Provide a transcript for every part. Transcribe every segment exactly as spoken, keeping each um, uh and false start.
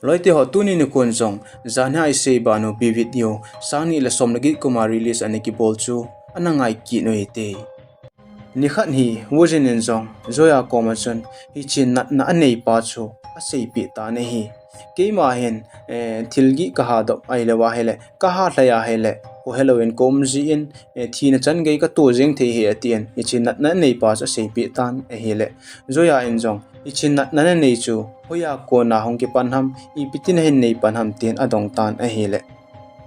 Loite ho, tuni nikho in jong, janhi a isei banu B video, sang ni le som le get kum a release ana kibol chu, ana ngai kit u hite. Nikhat hi, Woojin in jong, Joya koma chun, hiche natna anei pa chu, aseipeh tan ahi. Keima hin, eh, thil gih kaha dop ahilou ahile, kaha lhai ahile, khohelou in ka um jin, eh, thina chan gei kato jeng thei ahi atin, hiche natna anei pa chu aseipeh tan ahile. Joya in jong, hiche natna nanei chu, hoiya kona hung kipan ham, ipi tin ahin nei pan ham tin adong tan ahile.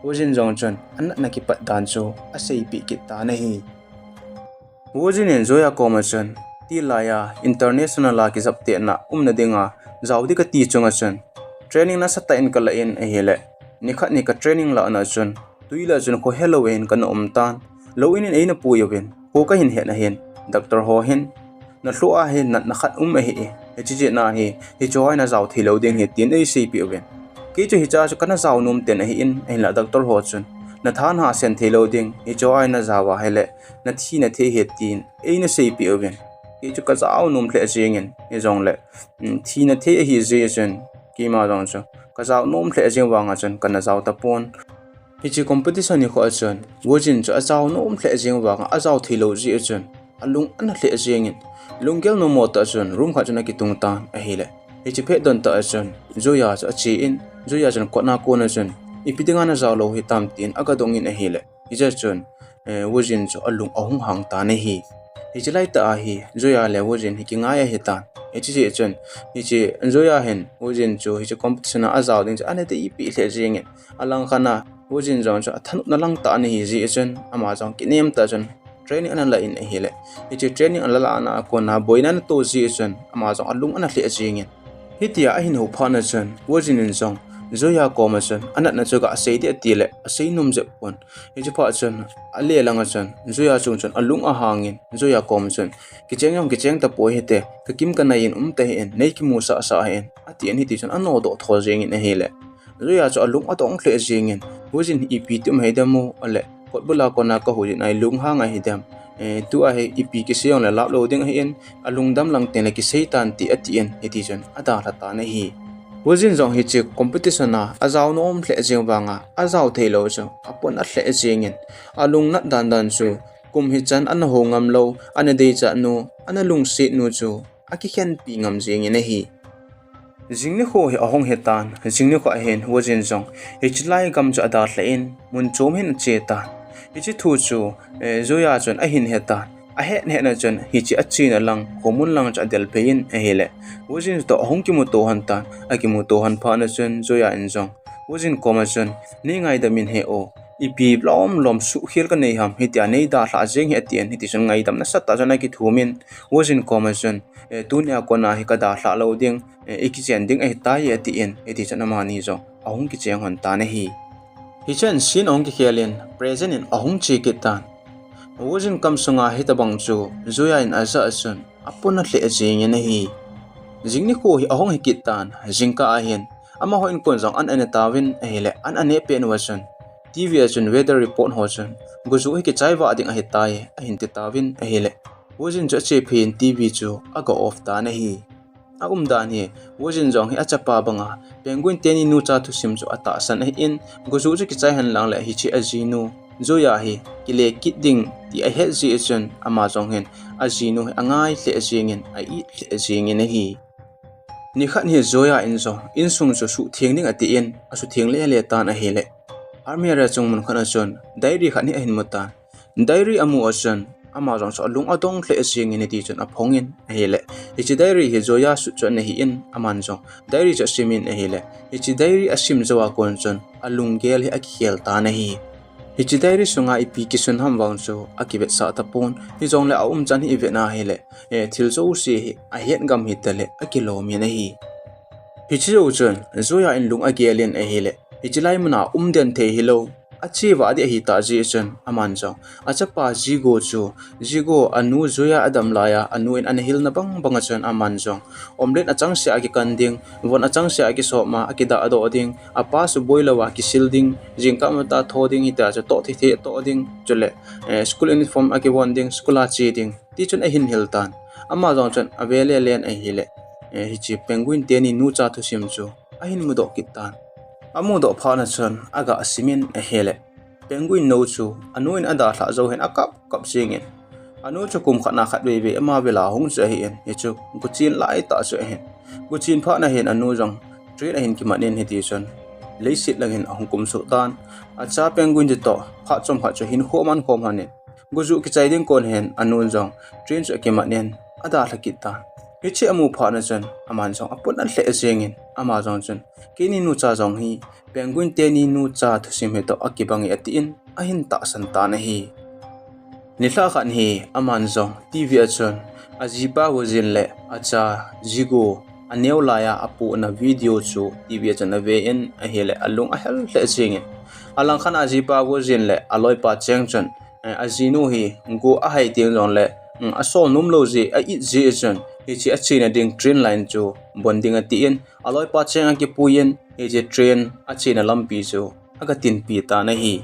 Woojin jong chun, anatna kipat dan chu, aseipeh kit tan ahi. Woojin in Joya koma chun, tilai a international a kijap tena umna dinga jao ding kati chunga chun, training nasatah in kala in ahile, nikhat ni ka training lahna chun, tui lah chun khohelou in kana um tan, lou in in eina pui uvin, kho kahin het na hin, doctor ho hin, nalhu a hin natna khat um ahi e, hiche jeh a hi, hiche ho hi najao theilou ding ahi tin eiseipeh uvin. Kei chu hicha chu kana jao nom ten ahin, ahinla doctor ho chun, natha naha sen theilou ding, hiche ho hi najao ahile, nathi nathei ahi tin, eina seipeh uvin. Kei chu kajao nom lheh jengin, hijongle, um, thina thei ahi jeh chun, keima jong chu, kajao nom lheh jeng vanga chun, kana jao tapon. Hiche competition nikho a chun, Woojin chu ajao nom lheh jeng vanga, ajao theilou jeh chun, alung ana lheh jengin, lunggel nommo tah chun, room khat chun akitung tan ahile. Hiche phet don tah a chun, Joya chu ache in, Joya chun kotna kona chun, ipi dinga najao lou hitam tin, aga dong in ahile. Hiche chun, eh, Woojin chu alung ahung hang tan ahi. Hiche laitah a hi, Joya le Woojin hi kingai ahitan. Hiche jeh chun, hiche Joya hin, Woojin chu hiche competition a ajao ding chu ana deipeh lheh jengin. Alangkhat a, Woojin jong chu athanopna lang tah ana hi jeh chun, ama jong kinem tah chun, training ana la in ahile. Hiche training ala lahna a kona boina ana to jeh chun, ama jong alung ana lheh jengin. Hitia ahin hou phat na chun, Woojin in jong, Joya koma chun, anatna chu gasei ding atile, asei nom jep pon. Hiche phat chun, ale langa chun, Joya chung chun, alung ahangin, Joya koma chun, kicheng jong kicheng tapoi hite, kakim kanai in um tahih in, nei kimusah sah hih in, atin hiti chun, anodoh tho jengin ahile. Joya chu alung adong lheh jengin, Woojin hi ipi ti um ahi dem u, ale, kotbul a kona kahou jeh in alunghang ahi dem. Eh, tua hi ipi kisei jongle lap lou ding ahin, alungdam lang tengle kisei tan ti atin, hiti chun adalha tan ahi. Woojin jong hiche competition a, ajao nom lheh jeng vanga, ajao theilou chu, apon alheh jengin, alungnat dan dan chu, kum hichan ana hou ngam lou, ana deichat nu, ana lungset nu chu, akikhenpi ngam jengin ahi. Jing nikho hi ahung hitan, jing nikho a hin Woojin jong, hiche lai gam chu adalhan, mun chom hin ache tan. Hiche thu chu, eh, Joya chun ahin hetan. Ahet hetna chun, hiche achena lang, khomun lang chu adelphei in ahile. Woojin toh ahung kimuto lhon tan, akimuto lhon phat na chun, Joya in jong, Woojin koma chun, nei ngaidam in hih o. Ipi lom lom suhkhel kanei ham, hitia nei dalha jeng hih atin, hiti chun ngaidam nasatah chun akithumin, Woojin koma chun, eh, tunia kona hi kadalha lou ding, eh, ikichen ding ahitai atin, hiti chun amani jong ahung kicheng lhon tan ahi. Hichun scene ahung kikhel in, present in ahung che kit tan. Woojin kamsunga hitobang chu, Joya in ajah chun, apon alheh jengin ahi. Jing nikho hi ahung hi kit tan, jingkah a hin, amaho in kon jong an ane tauvin ahile, an ane pet uva chun, TV a chun weather report ho chun, gojuh hi kichai vah ding ahitai, ahin ti tauvin ahile. Woojin chu ache phei in TV chu aga off tan ahi. Aumdan hi, Woojin jong hi achapa banga, Penguin teni nucha thusim chu atahsan ahin, gojuh chu kichai henlang le hiche ajinu, Joya hi, kile kit ding ti ahet jeh chun, ama jong hin, ajinu hi angai lheh jengin, a-it lheh jengin ahi. Nikhat hi Joya in jong, insung chu suhtheng ding atin, asutheng lele tan ahile. Almirah chungmun khat a chun, diary khat hi ahin mu tan. Diary amu a chun, ama jong chu alung adong lheh jengin hiti chun aphongin ahile. Hiche diary hi Joya sut chu ana hin, aman jong diary chu asimin ahile. Hiche diary asim jou a kon chun, alunggel hi akikhel tan ahi. Hiche diary sunga ipi kisun ham vang chu akivetsah tapon, hijongle aumchan hi ivet na ahile, eh, thil jouse hi ahet gam hitale akilomin ahi. Hiche jou chun, Joya in lung agelin ahile, hiche lai muna umden thei hilou, ache vah ding ahitah jeh chun, aman jong, achapa Jigo chu, Jigo anu Joya adam laiya, anu in ana hilna bang banga chun aman jong, omelette achangseh a kikan ding, von achangseh a kisop ma, akidah doh ding, apa suboi louva kisil ding, jingkah matah tho ding, hitia chu toh thei thei toh ding, chule, eh, school uniform akivon ding, school a che ding, ti chun ahin hil tan. Ama jong chun ave lelen ahile, eh, hiche Penguin teni nucha thusim chu, ahin mudoh kit tan. Amudoh phat na chun aga simin ahile, Penguin nu chu anu in adalhah jou hin akap kap jingin, anu chu kum khat na khat veivei ama vela hung chu ahin, hichu guchen lai tah chu ahin. Guchen phat na hin anu jong train ahin kimat in hiti chun leiset lang hin ahung kumsuh tan. Acha Penguin chu toh phat chomkhat chu hin khom an khom hon in, gojuh kichai ding kon hin anu jong train chu akimat in adalha kit tan. Hiche amu phat na chun aman jong apun an lheh jingin, ama jong chun, "Keini nucha jong hi Penguin teni nucha thusim hitoh akibang e," atin ahin tahsan tan ahi. Nilhah khat hi aman jong TV a chun ajipa Wojin le acha Jigu aneo laiya apohna video chu TV a chun avein ahile alung ahel lheh jingin, alangkhat a ajipa Wojin le aloipa Cheng chun, eh, ajinu hi go ahai teng jongle, mm, asol nom lou jeh, a-it jeh chun, hiche achena ding train line chu bon ding atin, aloipa Cheng akipuiyin, hiche train achena lampi chu aga tinpi tan ahi.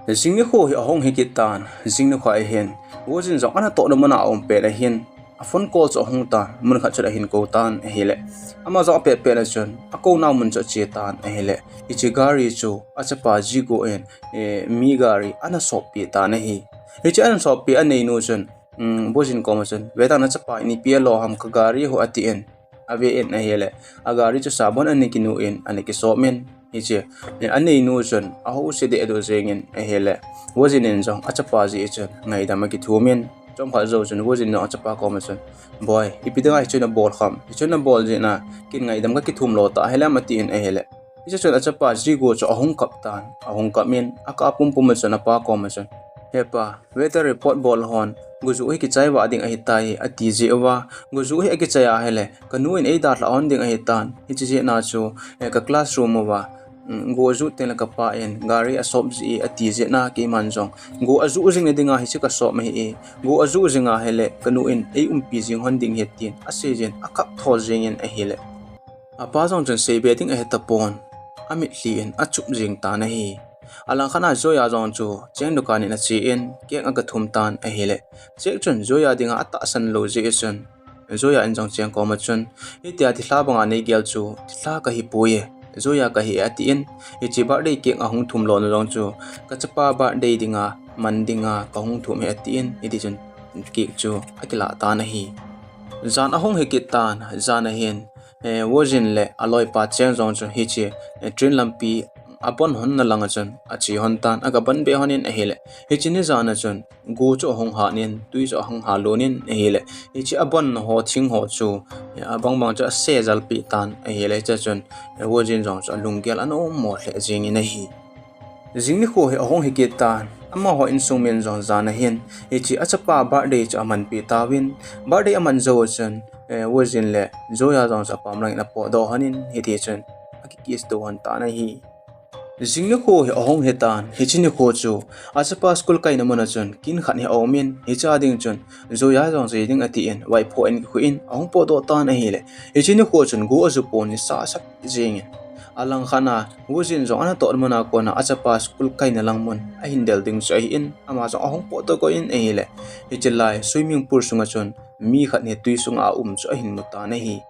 Jing nikho hi ahung hi kit tan, jing nikho ahin, Wojin jong anatohna muna aum pet ahin, aphone call chu ahung tan, mun khat chun ahin kou tan ahile, ama jong apet pet na chun akouna mun chu ache tan ahile, hiche gari chu achapa Jigu in, eh, mi gari ana soppi tan ahi. Hiche ana soppi aneinu chun, um, Wojin koma chun, "Vetan, nachapa in ipi alo ham, ka gari ho," atin, avein ahile, agari chu sabon ana kinu in ana kisopin, hiche, eh, aneinu chun ahouse dehduh jingin ahile, Wojin in jong achapa jeh chun ngaidam akithumin, chomkhat jou chun Wojin jong achapa koma chun, "Boi, ipi dinga hichu nabol ham, hichu nabol jeh a ken ngaidam kakithum lou tah hilem," atin ahile, hiche chun achapa Jigu chu ahung kap tan, ahung kap in, akap pumpum a chun apa koma chun, "Hepa, weather report bol hon, gojuh hi kichai vah ding ahitai," ati jeh uva, gojuh hi akichai ahile, kanu in eidalhah hon ding ahitan, hiche jeh a chu, eh, ka classroom uva, mm, go ajuh tengle kapa in gari asop jeh e ati jeh a keiman jong go ajuh jing na dinga hiche kasop ahi e, go ajuh jing ahile, kanu in eiumpi jing hon ding ahi tin aseijin akap thou jingin ahile, apa jong chun seibe ding ahetapon, amitlhi in achup jing tan ahi. Alangkhat a Joya jong chu Cheng dukan in achen cake aga thum tan ahile, Cheng chun Joya dinga atahsan lou jeh chun, Joya in jong Cheng koma chun, "Hitia thilha banga neigel chu thilha kahipoi e, Joya kahi e," atin, hiche birthday cake ahung thum lona jong chu, "Kachapa birthday dinga man dinga kahung thum ahi," atin, hiti chun cake chu akilah tan ahi. Jan ahung hi kit tan, jan ahin, eh, Wojin le aloipa Cheng jong chu hiche, eh, train lampi abon hon na langa chun ache hon tan, aga banbe hon in ahile, hiche ni jan a chun go chu ahung hat in, tui chu ahung halut in ahile, hiche abon ho thing ho chu, eh, abang bang chu ase jalpeh tan ahile, hiche chun, eh, Wojin jong chu alunggel ana ummo lheh jingin ahi. Jing nikho hi ahung hi kit tan, amaho insung min jong jan ahin, hiche achapa birthday chu amanpi tauvin, birthday aman jou chun, eh, Wojin le Joya jong chu apam langin apotdoh hon in, hiti chun akikiss doh hon tan ahi. Jing nikho hi ahung hi tan, hiche nikho chu achapa school kaina mun a chun kin khat hi aumin, hiche a ding chun Joya jong jei ding atin, vaipho in kikhuh in ahung potdoh tan ahile, hiche nikho chun go aju pon nisa asat jingin, alangkhat a Wojin jong anatoh mun a kona achapa school kaina lang mun ahin del ding chu ahin, ama jong ahung potdoh in ahile, hiche lai swimming pool sunga chun mi khat hi tui sunga aum chu ahin mu tan ahi.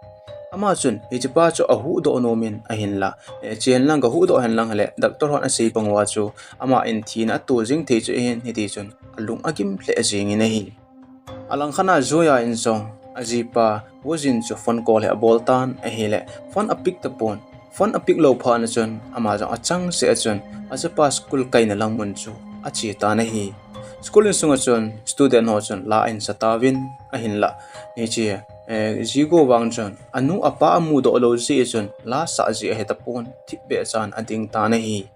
Ama chun hichepa chu ahuhdoh nomin ahinla, eh, chen lang gahuhdoh hen lang hile, doctor hon asei bang uva chu aman thina ato jing thei chu ahin, hiti chun alung agim lheh jingin ahi. Alangkhat a Joya in jong ajipa Wojin chu phone call hi abol tan ahile, phone apick tapon, phone apick lou phat na chun ama jong achangseh a chun achapa school kaina lang mun chu ache tan ahi. School insung a chun student ho chun la ahin sa tauvin ahinla, hiche, eh, Jigu vang chun anu apa amudoh lou jeh chun la sah jeh ahetapon, thipbeh chan ading tan ahi.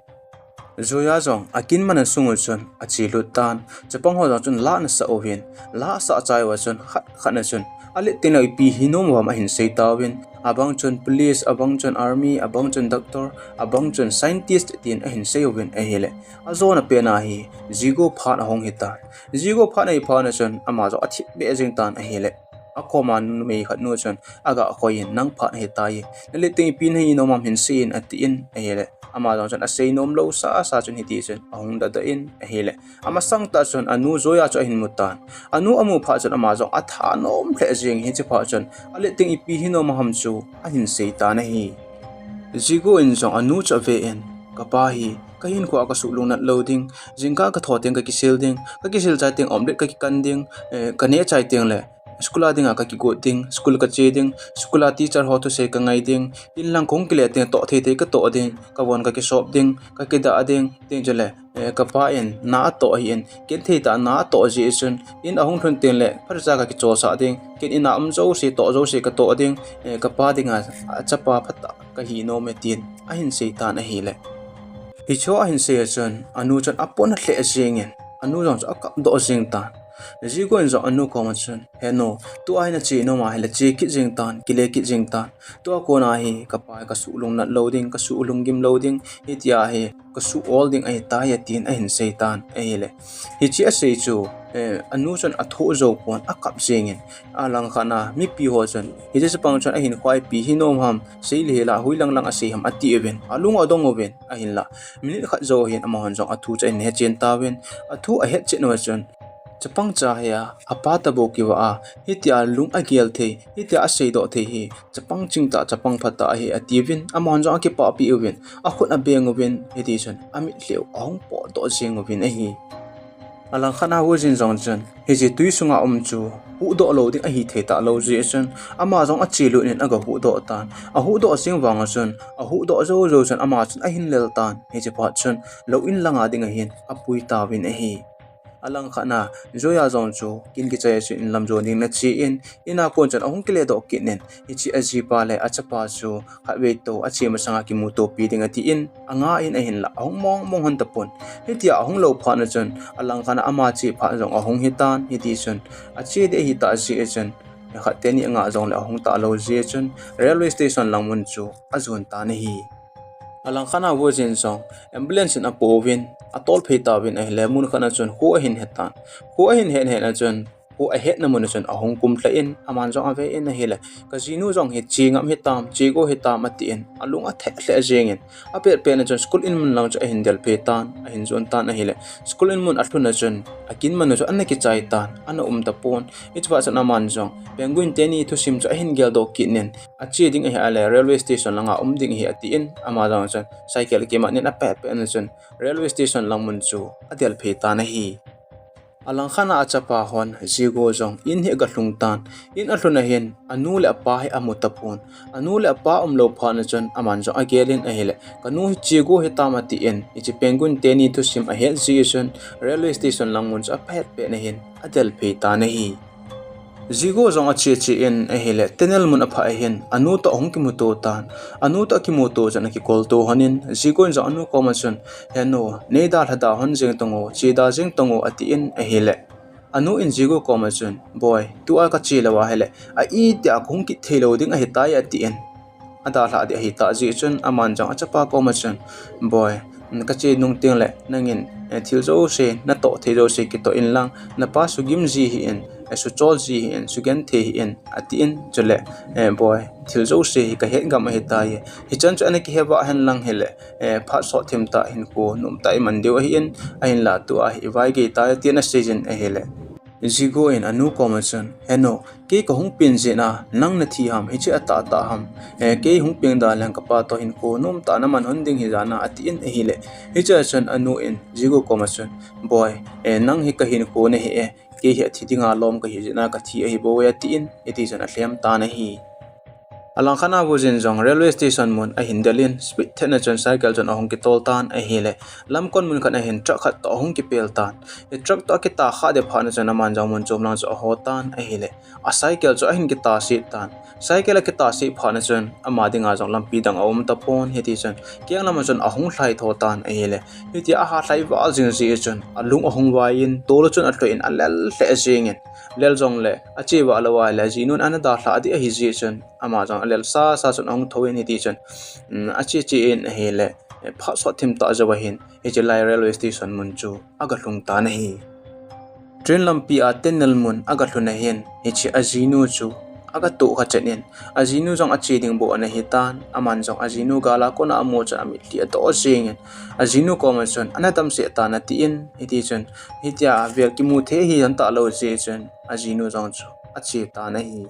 Joya jong akin man a sung u chun achelut tan, chapang ho jong chun la ana sa uvin, la asah chai uva chun khat khat na chun alet tengle ipi hinom uvam ahin sei tauvin, abang chun police, abang chun army, abang chun doctor, abang chun scientist tin ahin sei uvin ahile, ajona pen a hi Jigu phat ahung hi tan. Jigu phat ahi phat na chun ama jong athipbeh jing tan ahile, akoma numei khat nu chun aga khoiyin, "Nang phat ahitai, nalet teng ipi nahinom ham hin seiyin," atin ahile, ama jong chun asei nom lou sasa chun hiti chun ahung dohdoh in ahile, amasang tah chun anu Joya chu ahin mu tan. Anu amu phat chun ama jong athanom lheh jing, hiche phat chun alet teng ipi hinom ham chu ahin sei tan ahi. Jigo in jong anu chu ave in, "Kapa hi, kahinkhoa kasuh lungnat lou ding, jingkah kathou teng kakisil ding, kakisil chai teng omelette kakikan ding, eh, kaneh chai teng le school a dinga kakigot ding, school kache ding, school a teacher ho thusei kangai ding, in lang kahung kile teng toh thei thei katoh ding, kavon kakisop ding, kakidah ding, teng chule, eh, kapa in na atoh ahin, ken thei tah na atoh jeh chun, in ahung lhun teng le phatecha kakicholsah ding, ken in a um jouse toh jouse katoh ding, eh, kapa dinga achapa phatah kahi nom e," tin ahin sei tan ahile. Hichu ahin sei a chun, anu chun apona lheh jeng in, anu jong chu akap doh jeng tan. Jigo in jong anu koma chun, "He nu, tua hi nache nom ahile che kit jeng tan, kile kit jeng tan. Tua kona hi kapa hi kasuh lungnat lou ding, kasuh lunggim lou ding, hitia hi kasuh ol ding ahitai," tin ahin sei tan ahile. Hiche asei chu, eh, anu chun athoh jou pon akap jeng in, alangkhat a mipi ho chun, "Hiche chapang chun ahinkhoa ipi hi nom ham, sei le hila hui lang lang asei ham," ati uvin, alung adong uvin, ahinla minute khat jou hin amahon jong athu chu ahin hechen tauvin, athu ahetchen uva chun, "Chapang cha hi a, apa tabou kivah a, hitia lung agel thei, hitia aseidoh thei hi chapang chingtah, chapang phatah ahi," atiuvin, amahon jong akipahpi uvin, akhut abeng uvin, hitichun amitlhi u ahung potdoh jeng uvin ahi. Alangkhat a Woo Jin jong chun, hiche tui sunga um chu huhdoh lou ding ahithei talou jeh chun, ama jong achelut in agahuhdoh tan. Ahuhdoh jeng vang a chun, ahuhdoh jou jou chun ama chun ahin lel tan. Hiche phat chun lou in langa dinga hin apui tauvin ahi. Alangkhat a Joya jong chu kin kichai a chun in lam jon dingin ache in, in a kon chun ahung kiledoh kit in, hiche ajipa le achapa chu khatvei tou ache masanga kimutopi ding atin, anga in ahinla ahung mong mong hon tapon. Hitia ahung lou phat a chun, alangkhat a ama che phat jong ahung hitan, hitichun ache ding ahitah jeh chun, khat teni anga jongle ahung talou jeh chun, railway station lang mun chu ajon tan ahi. Alangkhat a Woo Jin jong ambulance in apouvin, atolphei tauvin ahile, mun khat a chun kho ahin hetan. Kho ahin het het a chun, kho ahetna mun a chun ahung kumlha in, aman jong ave in ahile, "Kajinu jong hi che ngam hitam, che go hitam," atin, alung atheh lheh jeng in, apet pet a chun school in mun lang chu ahin delphei tan, ahin jon tan ahile, school in mun alhun a chun, akin manu chu ana kichai tan, ana um tapon. Hiche phat chun aman jong Penguin teni thusim chu ahin geldoh kit in, ache ding ahile railway station langa um ding ahi atin, ama jong chun cycle akimat in apet pet a chun railway station lang mun chu adelphei tan ahi. Alangkhat a achapa hon Jigo jong in hi agalhung tan, in alhun a hin anu le apa hi amu tapon. Anu le apa umlou phat a chun aman jong agel in ahile, "Kanu hi che go hitam," atin, hiche Penguin teni thusim ahet jeh a chun railway station lang mun chu apet pet a hin adelphei tan ahi. Jigo jong ache che in ahile, tunnel mun aphah a hin anu toh ahung kimuto tan. Anu toh akimuto chun akikolto hon in, Jigo in jong anu koma chun, "He nu, neidalha da hon jeng tong o, che da jeng tong o," atin ahile, anu in Jigo koma chun, "Boi, tua kache lou ahile, a itia kahung kit thei lou ding ahitai," atin, adalhah ding ahitah jeh chun, aman jong achapa koma chun, "Boi, kache nung teng le nangin, eh, thil jouse, natoh thei jouse kitoh in lang, napa sugim ji hih in, eh, suchol ji hih in, sugenthei hih in," atin, chule, eh, "Boi, thil jouse hi kahet gam ahitai. Hichan chu ana kihevah hen lang hile, eh, phat sot thim tah hinkho nomtah iman diu ahin, ahinla tua hi ivaigei tai," tin aseijin ahile, Jigo in anu koma chun, "He nu, kei kahung peng jeh a nang nathi ham, hiche atahtah ham, eh, kei hung peng da leng kapa toh hinkho nomtah naman hon ding hi jan a," atin ahile, hiche a chun anu in Jigo koma chun, "Boi, eh, nang hi kahinkho nahi e, kei hi athi dinga lom kahi jeh a kathi ahi bou e," atin, hitichun alhem tan ahi. Alangkhat a Woo Jin jong railway station mun ahin del in, speed thet a chun cycle chun ahung kitol tan ahile, lamkon mun khat a hin truck khat toh ahung kipel tan. Hi truck toh akitah khah ding phat a chun aman jong mun chom lang chu aho tan ahile, a cycle chu ahin kitahset tan. Cycle akitahset phat a chun ama dinga jong lampi dang aum tapon, hitichun keng lam a chun ahung lhai tho tan ahile, hitia aha lhai val jing jeh a chun alung ahung vai in, tol a chun alhoi in alel lheh jeng in, lel jongle ache vah lou ahile ajinun ana dalhah ding ahi jeh chun, ama jong alel sasa chun ahung thou in, hitichun, um, ache che in ahile, eh, phat sot thim tah jou a hin, hiche lai railway station mun chu agalhung tan ahi. Train lampi a tunnel mun agalhun a hin, hiche ajinu chu agatoh kha chet in, ajinu jong ache ding bou ana hitan, aman jong ajinu gal a kona amu chun amitlhi adoh jeng in, ajinu koma chun, "Ana damsel tan," atin, hitichun, hitia vel kimu thei hi ahitan talou jeh chun, ajinu jong chu ache tan ahi.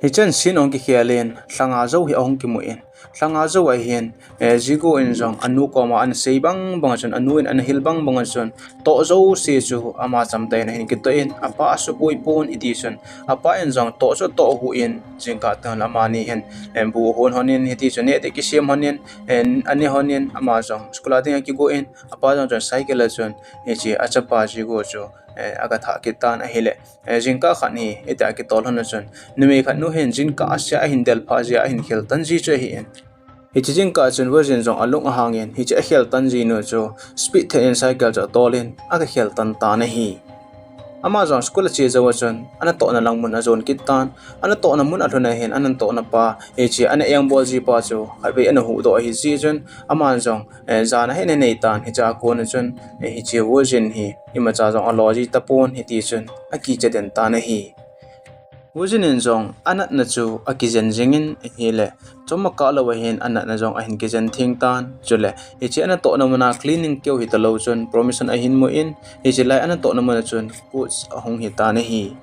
Hichan scene ahung kikhel in, lhanga jou hi ahung kimu in, Lhanga jou ahin, eh, Jigo in jong anu koma ana sei bang bang a chun, anu in ana hil bang bang a chun, toh jouse chu ama chamtah in ahin kitoh in, apa asuboi pon iti chun, apa in jong toh chu toh huh in, jingkah teng le amani hin, eh, bu ahon hon in, hiti chun neh tah kisem hon in, eh, ane hon in, ama jong school a ding akigo in, apa jong chun cycle a chun, hiche achapa Jigo chu, eh, aga thah kit tan ahile. Eh, jingkah khat hi, hitia akitol lhon a chun, numei khat nu hin jingkah asia ahin del pha jia ahin khel tan ji chu ahin. Hiche jingkah chun Wojin jong alung ahang in, hiche akhel tan ji nu chu speed thei in cycle chu atol in, aga khel tan tan ahi. Ama jong school ache jou a chun, anatohna lang mun ajon kit tan, anatohna mun alhun ahin, anatohna pa, hiche ana engbol ji pa chu, khatvei ana huhdoh ahi ji chun, aman jong, eh, jana hin anei tan, hichea kon a chun, eh, hiche Wojin hi, imacha jong alo ji tapon, hiti chun, akicha den tan ahi. Wojin in jong, anatna chu akijen jing in ahile, chom akah lou ahin, anatna jong ahin kijen theng tan, chule, hiche anatohna mun a cleaning keu hitalou chun, promotion ahin mu in, hiche lai anatohna mun a chun, coach ahung hi tan ahi.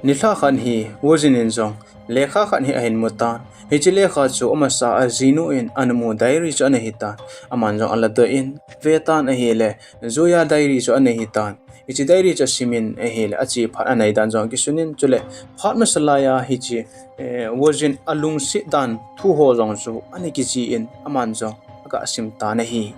Nilhah khat hi, Wojin in jong, lekha khat hi ahin mu tan. Hiche lekha chu amasa a jinu in ana mu diary chu ana hi tan. Aman jong aladoh in, ve tan ahile, Joya diary chu ana hi tan. Hiche diary chu asim in ahile, ache phat anai dan jong akisun in, chule, phat masa lai a hiche, eh, Wojin alungset dan thu ho jong chu ana kiji in, aman jong aga sim tan ahi.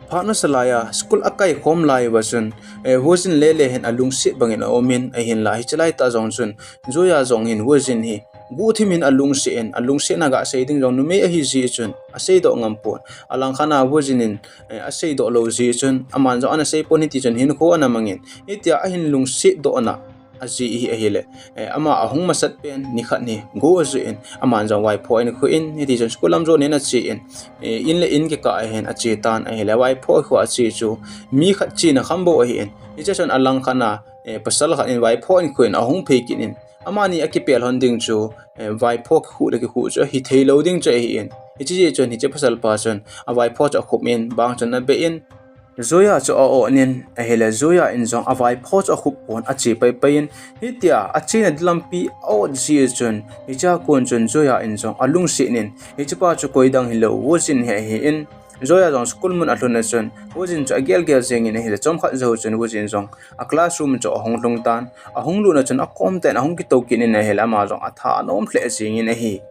Phat masa lai a, school akai khom lai uva chun, eh, Wojin lele hin alungset bang in aum in, ahinla, hiche lai tah jong chun, Joya jong hin Wojin hi, guhthim in alungset in, alungsetna aga sei ding jong numei ahi ji chun, aseidoh ngam pon. Alangkhat a Wojin in, eh, aseidoh lou ji chun, aman jong ana sei pon hiti chun hinkho ana mang in, hitia ahin lungsetdoh na, ajeh hi ahile, eh, ama ahung masat pen, nikhat hi, go ajoh in, aman jong vaipho ahin khu in, hiti chun school lam jon in ache in, eh, in le in kikah ahin ache tan ahile, vaipho khu ache chu, mi khat chena kham bou ahin, hiche chun alangkhat a, eh, pasal khat in vaipho ahin khu in ahung phei kit in, amani akipel lhon ding chu, eh, vaipho kikhuh le kikhuh chu ahithei lou ding chu ahin, hiche jeh chun hiche pasal pa chun, avaipho chu akhup in, bang chun abeh in, Joya chu a-on in, ahile Joya in jong avaipho chu akhup pon ache paipai in, hitia achena lampi a-ot ji chun, hichea kon chun Joya in jong alungset in, hichepa chu koidang hilou, Wojin hi ahin, Joya jong school mun alhun a chun, Wojin chu agel gel jeng in ahile chomkhat jou chun Wojin jong a classroom chu ahung lhung tan, ahung lut a chun akom tah in ahung kitou kit in ahile ama jong atha anom lheh jeng in ahi.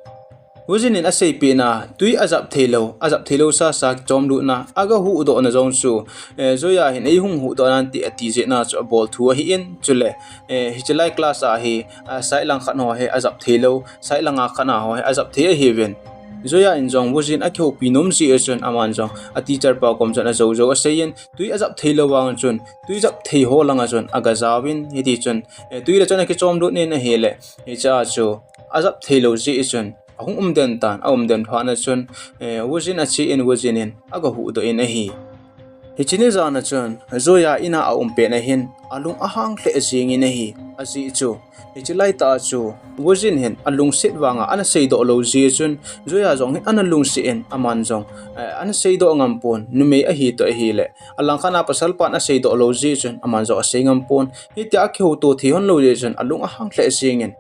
Wojin in aseipeh na, twi ajap theilou, ajap theilou sasa kichomlutna, aga huhdoh na jong chu, eh, Joya hin eihung huhdoh nante ati jeh na chu abol thu ahin, chule, eh, hiche lai class a hi, ah, side lang khat ho hi ajap theilou, side lang a khat a ho hi ajap thei ahiuvin. Joya in jong Wojin akihoupi nom jeh chun aman jong a teacher pa kom chun ajou jou asei in, twi ajap theilou vang chun, twi jap thei ho lang a chun aga jaovin, hiti chun, eh, twi le chun akichomlut in ahile, hichea chu ajap theilou jeh chun, ahung um den tan, aum den phat na chun, eh, Wojin ache in, Wojin in aga huhdoh in ahi. Hiche ni jan a chun, Joya in a aum pet na hin, alung ahang lheh jeng in ahi, ajeh chu, hiche lai tah a chu, Wojin hin alungset vang a ana seidoh lou jeh chun, Joya jong hin ana lungset in, aman jong, eh, ana seidoh ngam pon, numei ahi toh ahile, alangkhat a pasal pan aseidoh lou jeh chun, aman jong asei ngam pon, hitia akihouto thei hon lou jeh chun, alung ahang lheh jeng in.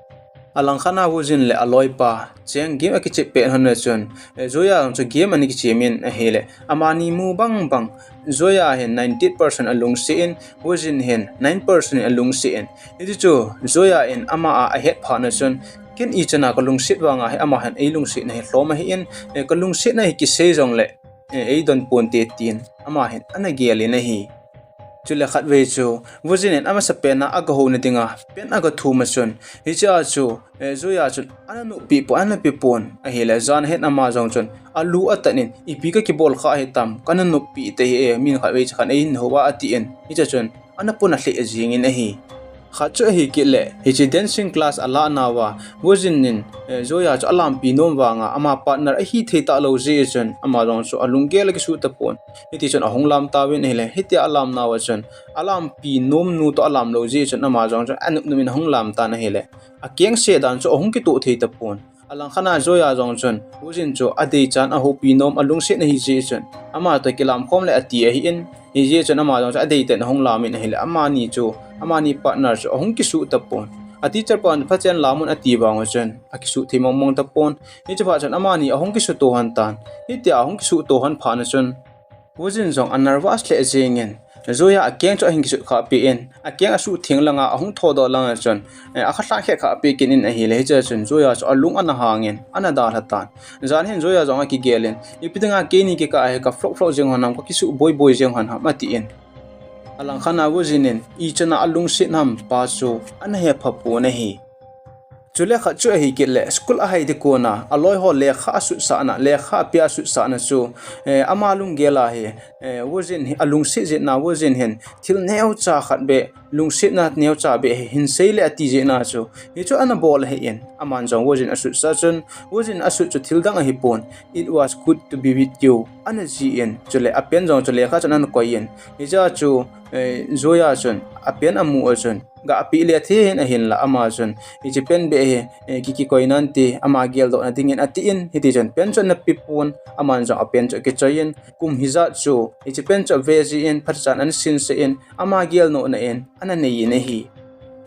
Alangkhat a Wojin le aloipa, cheng game akichep pet lhon a chun, eh, Joya jong chu game ana kichem in ahile, amani mu bang bang, Joya hin ninety-eight percent alungset in, Wojin hin nine percent in alungset in. Hiti chu, Joya in ama a ahet phat na chun, ken ichan a kalungset vang a hi ama hin eilungset na hi lhom ahin, eh, kalungset na hi kisei jongle, eh, eidon ponte tin, ama hin ana gel in ahi. Chule khatvei chu, Wojin in amasapen a aga houna dinga, pen aga thum a chun, hichea chu, eh, Joya chun, ana noppi pon, ana pi pon, ahile, jan a hin ama jong chun, alu atan in, ipi kakibol kha hitam, kana noppi tahih e, min khatvei chu khan eihin hou a, atin, hiche chun, ana puna lheh jeng in ahi. Khat chu ahi kit le, hiche dancing class alah nauva, Wojin in, eh, Joya chu alampi nom vang a, ama partner ahithei talou jeh chun, ama jong chu alunggel akisuh tapon. Hiti chun ahung lam tauvin ahile, hitia alam nauva chun, alampi nomnu toh alam lou jeh chun, ama jong chu anop nop in ahung lam tan ahile, akengse dan chu ahung kitoh thei tapon. Alangkhat a Joya jong chun, Wojin chu adeichan ahoupi nom alungset na ahi jeh chun, ama toh kilam khom le ati ahin, hijeh chun ama jong chu adeitah in ahung lam in ahile, amani chu, amani partner chu ahung kisuh tapon. A teacher pan phachen lamun ati vang chun akisuh thei mong mong tapon. Hiche phat chun amani ahung kisuto hon tan. Hitia ahung kisuto hon phat chun Woo Jin jong a nervous lheh jengin, Joya a keng chu ahin kisut khah peh in, a keng asuh theng langa ahung thodoh langa chun, eh, akha lhan khet khah peh kit in ahile, hiche chun Joya chu alung ana hangin, ana dalha tan. Jan hin Joya jong akigel in, ipi dinga keini kikah hi ka flop flop jeng hon ham, ka kisuh boi boi jeng hon ham, atin. Alangkhat a Woo Jin in, ichan a alungset ham pa chu ana hepha pon ahi. Chule khat chu ahi kit le, school ahai ding kona, aloi ho lekha asutsahna, lekha apeh asutsahna chu, eh, ama lunggel a hi, eh, Woo Jin hi alungset jeh in, Woo Jin hin thil neocha khat beh, lungsetna neocha beh hi hin sei le ati jeh in chu, hichu ana bol ahin, aman jong Woo Jin asutsah chun, Woo Jin asut chu thil dang ahipon, "It was good to be with you," ana ji in, chule apen jong chu lekha chun ana koi in, hiche a chu, eh, Joya chun, apen amu a chun, ga peh le thei hin ahinla ama chun, hiche pen beh hi, eh, ki, kikoi nante, ama geldohna dingin atin, hiti chun pen chu ana pe pon, aman jong apen chu akichoi in, kum hijat chu, hiche pen chu ave jin, phatechan ana sinsah in, ama gelnohna in, ana nei in ahi.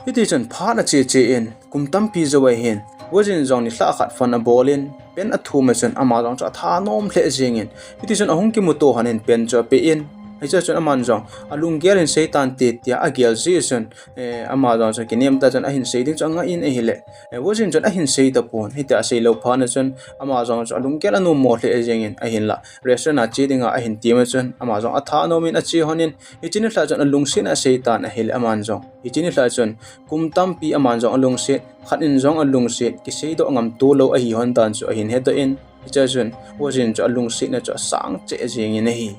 Hiti chun phat ache che in, kum tampi jou ahin, Woo Jin jong nilhah khat phone abol in, pen athum a chun, ama jong chu athanom lheh jengin, hiti chun ahung kimuto hon in pen chu ape in, hiche chun aman jong, alunggel in sei tante tia agel jeh chun, eh, ama jong chu kinem tah chun ahin sei ding chu angah in ahile, eh, Woo Jin chun ahin sei tapon, hitia asei lou phat a chun, ama jong chu alunggel anom mo lheh jengin ahinla, restaurant a che dinga ahin tem a chun, ama jong athanom in ache hon in, hiche nilhah chun alungset in asei tan ahile aman jong. Hiche nilhah chun, kum tampi aman jong alungset, khat in jong alungset, kiseidoh ngam to lou ahi hon dan chu ahin hedoh in, hiche chun, Woo Jin chu alungsetna chu asang cheh jengin ahi.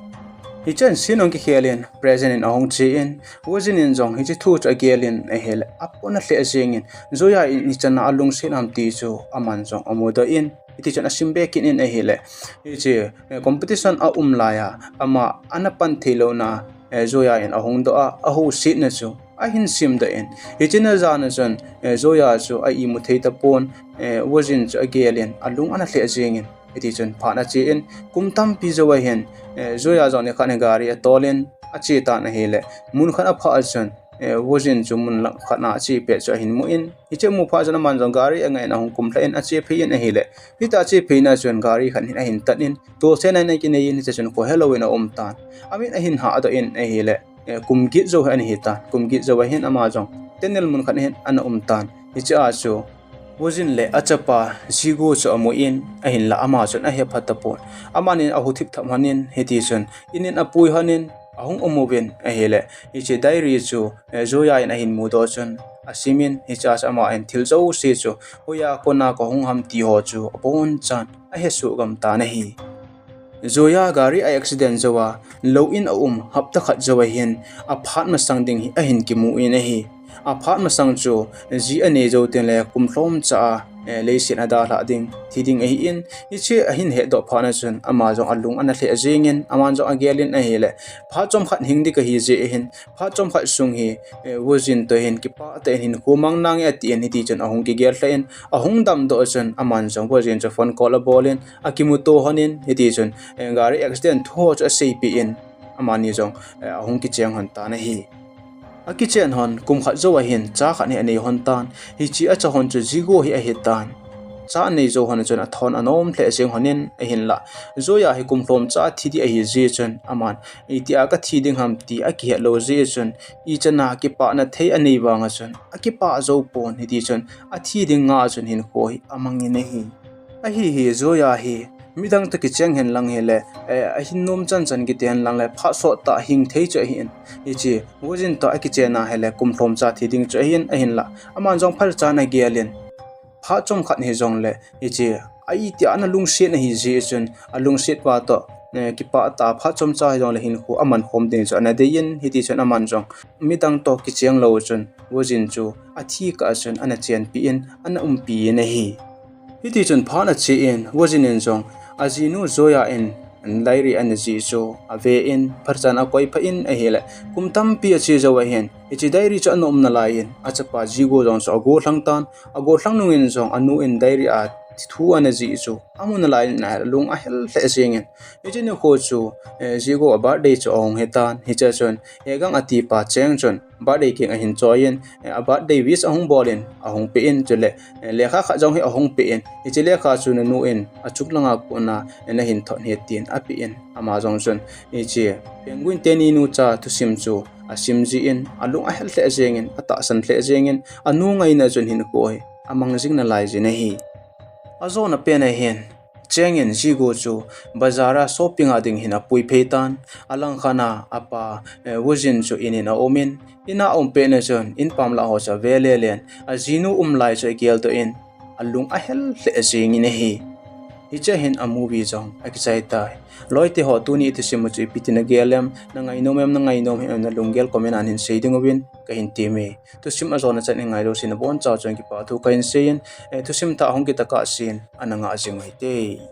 Hichun scene ahung kikhel in, present in ahung che in, Woo Jin in jong hiche thu chu agel in ahile, apona lheh jengin, Joya in ichan a alungset ham ti chu aman jong amudoh in, hiti chun asim be kit in ahile, hiche, eh, competition aum laiya, ama ana pan thei louna, eh, Joya in ahung doh a, ahousetna chu ahin simdoh in, hiche na jan a chun, eh, Joya chu a imu thei tapon, eh, Woo Jin chu agel in, alung ana lheh jengin, hiti chun phat ache in, kum tampi jou ahin, eh, Joya jong nikhat in gari atol in, ache tan ahile, mun khat aphah a chun, eh, Woo Jin chu mun lang khat a ache pet chu ahin mu in, hiche mu phat chun aman jong gari angah in ahung kumlha in, ache phei in ahile, hitia ache pheina chun gari khat hin ahin tat in, tolsena in akinei in, hiche chun kho helou in aum tan. Amin ahin hahdoh in ahile, eh, kum get jou hi ana hi tan. Kum get jou ahin ama jong tunnel mun khat hin ana um tan. Hiche a chu Woo Jin le achapa Jigu chu amu in, ahinla ama chun ahepha tapon. Amanin ahuthip thap hon in, hiti chun in in apui hon in, ahung um uvin ahile, hiche diary chu, eh, Joya in ahin mudoh chun, asim in, hiche a chu aman thil jouse chu hoiya kona kahung ham ti ho chu abonchan ahesoh gam tan ahi. Joya gari a accident jou a, lou in aum hapta khat jou ahin, aphat masang ding hi ahin kimu in ahi. Aphat masang chu, ji anei jou tengle kum lhomcha a, eh, leiset a dalhah ding, thi ding ahin, hiche ahin hetdoh phat a chun, ama jong alung ana lheh jengin, aman jong agel in ahile, phat chomkhat hing ding kahi jeh ahin, phat chomkhat sung hi, eh, Woo Jin toh hin kipah tah in hinkho mang nange atin, hiti chun ahung kigel lheh in, ahung damdoh chun, aman jong Woo Jin chu phone call abol in, akimuto hon in, hiti chun, eh, gari accident thu ho chu aseipeh in, amani jong, eh, ahung kicheng hon tan ahi. Akichen hon, kum khat jou ahin, cha khat hi anei hon tan, hiche acha hon chu Jigu hi ahi tan. Cha anei jou hon a chun athon anom lheh jeng hon in, ahinla, Joya hi kum lhomcha a thi ding ahi jeh chun, aman, itia kathi ding ham ti akihet lou jeh chun, ichan a kipana thei anei vang a chun, akipah jou pon, hiti chun, athi ding nga a chun hinkho hi amang in ahi. Ahi hi, Joya hi midang toh kicheng hen lang hile, eh, ahin nom chan chan kiti hen lang le, phat sot tah hing thei chu ahin. Hiche, Woo Jin toh akichen a hile, kum lhomcha thi ding chu ahin, ahinla, aman jong phatechan agel in, phat chomkhat hijongle, hiche, a itia ana lungset ahi jeh chun, alungset pa toh, eh, kipah tah a phat chomcha hijongle hinkho aman khom ding chu ana dei in, hiti chun aman jong midang toh kicheng lou chun, Woo Jin chu athi kah a chun ana chenpi in, ana umpi in ahi. Hiti chun phat ache in, Woo Jin in jong ajinu Joya in diary ana jih chu ave in, phatechan akoi pha in ahile, kum tampi ache jou ahin, hiche diary chu ana um nalai in, achapa Jigu jong chu agollhang tan, agollhang nung in jong anu in diary a thu ana jih chu amu nalai in alung ahel lheh jengin. Hiche nikho chu, eh, Zigo a birthday chu ahung hitan, hiche chun, eh, Gang atipa Cheng chun birthday cake ahin choiyin, eh, a birthday wish ahung bolin, ahung pein, chule, eh, lekha khat jong hi ahung pein, hiche lekha chu nanu in achuk langa kona, eh, nahin thot hih in tin apein, ama jong chun, hiche Penguin teni nucha thusim chu asim jin, alung ahel lheh jengin, atahsan lheh jengin, anu ngaina chun hinkho hi amang jing nalai jin ahi. Ajona pen ahin, Cheng in Zigo chu bazar a shopping a ding hin apui phei tan, alangkhat a apa, eh, Wujin chu in in aumin, in a um petna chun, in pam lah ho chu ave lelen, ajinu um lai chu ageldoh in, alung ahel lheh jengin ahi. Hiche hin a movie jong akichai tai. Loite ho, tuni thusim u chu ipi tin nagel em, nangainom em, nangainom hih em, nalunggel comment a nahin sei ding uvin kahin temme. Thusim ajona chan in ngailut sena boncha chun kipathu kahin seiyin, eh, thusim thah hung kitah kah sen ana ngah jing u hite.